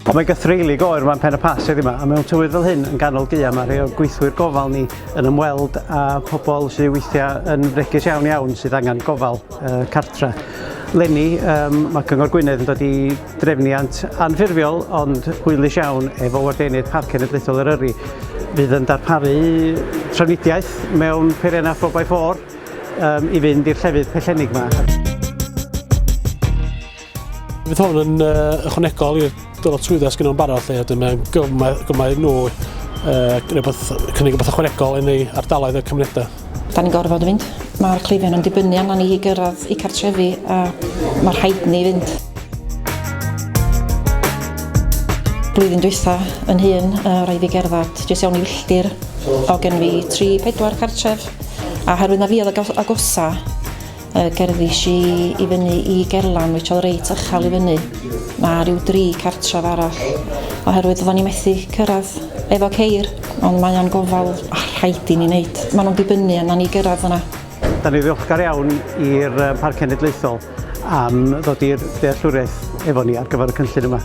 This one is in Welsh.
Ond mae'n gythreulig oer yma yn Pen y Pass heddiw 'ma, a mewn tywydd fel hyn yn ganol gaeaf mae rhai o'r gweithwyr gofal ni yn ymweld â pobl sydd weithiau yn fregus iawn iawn sydd angen gofal uh, cartre. Leni, um, mae Cyngor Gwynedd yn dod i drefniant anffurfiol ond hwylus iawn efo Wardeiniaid Parc Cenedlaethol Eryri fydd yn darparu trafnidiaeth mewn peiriannau 4x4 um, i fynd i'r llefydd pellennig yma. Fydd hwn yn uh, ychwanegol i'r dyletswyddau sydd nhw'n barod lle, ydyn mae'n gymaint nhw uh, rhywbeth, cynnig rhywbeth ychwanegol yn ei ardaloedd y cymunedau. Da ni'n gorfod fynd. Mae'r cleifion yn dibynnu arna ni i gyrraedd i cartrefi a mae rhaid ni fynd. Blwyddyn dwytha yn hun, uh, rhaid fi gerdded jyst iawn i filltir o gen fi 3-4 cartref a herwydd na fi oedd agosa Yy gerddish i i fyny i Gerlan which oedd reit uchel i fyny. Ma' ryw dri cartref arall oherwydd oeddan ni methu cyrraedd efo ceir ond mae o'n gofal a rhaid i ni wneud. Maen nhw'n dibynnu arna ni gyrraedd yna. Da ni ddiolchgar iawn i'r Parc Cenedlaethol am ddod i'r dealltwriaeth efo ni ar gyfer y cynllun yma.